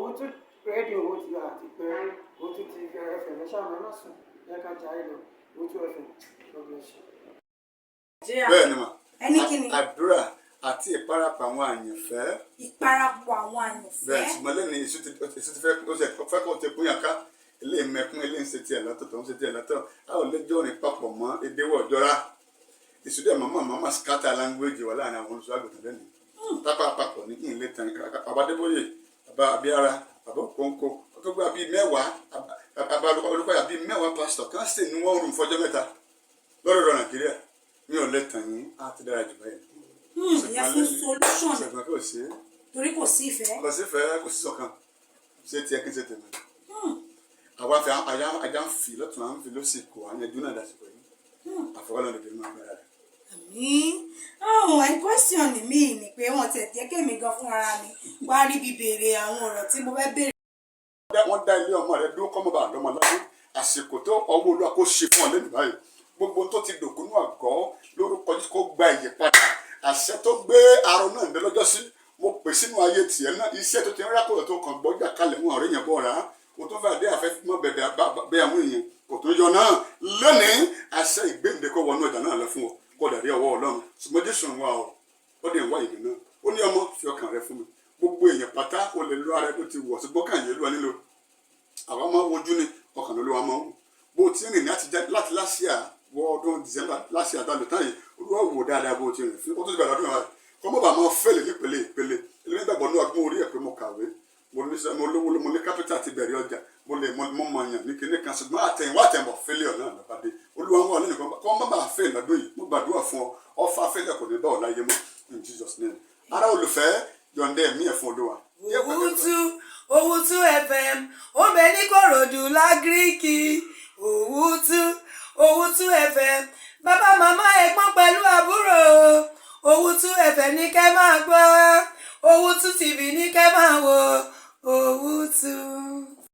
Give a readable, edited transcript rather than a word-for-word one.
Owutu Rédíò, ó ti àti pé Owutu TV FM, ẹ ṣáà má sùn, ẹ ká jayé lọ. Owutu FM, God bless you. Bẹ́ẹ̀ ni mà. Ẹni kí ni? Àdúrà àti ìparapọ̀ àwọn àyànfẹ́. Ìparapọ̀ àwọn àyànfẹ́. Bẹ́ẹ̀, ṣùgbọ́n lẹ́nu èṣù ti fẹ́, ó ṣe fẹ́ kó ti pín yàn ká, ilé mẹ́kún, ilé ń ṣe tiẹ̀ lọ́tọ̀, tó ń ṣe tiẹ̀ lọ́tọ̀. A ò lè jọ rìn papọ̀ mọ́ edéwọ̀ ọ̀jọ́ra. Èṣù dẹ̀ mọ́mọ́ mọ́mọ́ scatter language wà láàrin àwọn olùṣọ́ àgùntàn lẹ́nu tápá àpapọ̀ ní kí n lè tàn. Bàbá Adébóyè, bàbá Abíára, bàbá Òkóńkó, tó gba bíi 10, bàbá Olùkọ́yà, bíi 10 pásítọ̀ kan sì ní wọ́n rùn fọjọ́ 3 lọ́rọ̀ Nàìjíríà. Mi ò lè tàn yín, á ti dára jù báyìí. Ìyẹn fún solution. Ṣùgbọ́n kò sí. Torí kò sí ìfẹ́. Kò sí fẹ́, kò sí ṣọ̀kan. Ṣé tiẹ̀ kí n ṣe tèmi? Àwa fi ajá, ajá ń fi lọ́tún, à ń fi lọ́sì, kò à ń yanjú náà dàsìkò yìí. Àfọwọ́lọ́ lè dé nínú agbára rẹ̀. Àmín. Àwọn ẹ̀ question mi ni pé wọ́n ti jẹ́ kémi gan fún ara mi wá rí bí béèrè àwọn ọ̀rọ̀ tí mo fẹ́ béèrè. Wọ́n dá ilé ọmọ rẹ dúró kọ́mọba àlọ́mọ lọ́dún. Àsìkò tó ọwọ́ Olúwa kó ṣe fún ọ lẹ́nu báyìí. Gbogbo tó ti dòkú ní àgọ́, lórúkọ Jésù, kó gba ìyè padà. Àṣẹ tó gbé arọ náà dé lọ́jọ́ sí, mo pè sínú ayé tiẹ̀ náà. Iṣẹ́ tó ti ń rákòrò, tó kàn gbọ́jà kalẹ̀, wọn ọ̀rẹ́ yẹn bọ̀ rà á, kò tó fẹ́ adé àfẹ́ mọ́ bẹ̀bẹ̀ bẹ́ àwọn èèyàn kò tó yọ náà lónìí. Àṣẹ ìgbéǹde kó wọnú ọjà náà lọ fún ọ, kó dàrí ọwọ́ Ọlọ́run. Ṣùgbọ́n Jésù ń wá ọ, ó dẹ̀ ń wá ìdè náà. Ó ní, "Ọmọ, fi ọkàn rẹ fún mi." Gbogbo èèyàn pátá, ó lè lo ara ẹ bó ti wọ̀, ṣùgbọ́n kàn yé lúwa nílò. Àwa máa ń wojú ni, ọkàn ló wá máa ń wò. Bó o ti rìn láti láṣìá wọ ọdún December, láṣìá tá a lò tán yìí, Olúwa wò dáadáa bó o ti rìn fún ó tó ti bẹ̀rẹ̀ ọdún yẹn, kọ́ mọ́ bá máa fẹ́lẹ̀ nípele ìpele. Ẹlẹ́ni gbàgbọ́ ní ọgbọ́n orí ẹ̀ pé mo kàwé, mo ní mo lówó, mo ní capital ti bẹ̀rẹ̀ ọjà, mo lè mo mọ̀ yàn ní kinní kan, ṣùgbọ́n àtẹ̀yìnwá àtẹ̀yìnbọ̀ failure náà lọ́ba dé. Olúwa ń wà lẹ́nu kan, kọ́ mọ́ bá fail lọ́dún yìí. Mo gbàdúrà fún ọ, ọfà failure kò ní bá ọ láyé mọ́, in Jesus' name. Ará olùfẹ́, yọ̀ǹda ẹ̀mí ẹ̀ fún Olúwa. Òwútú, Òwútú FM, ó bẹ ní Kòròdú l'Agric. Òwútú, Òwútú FM, bàbá, màmá, ẹ̀gbọ́n pẹ̀lú àbúrò, Òwútú FM ní kẹ́ máa gbọ́, Òwútú TV ní kẹ́ máa wò.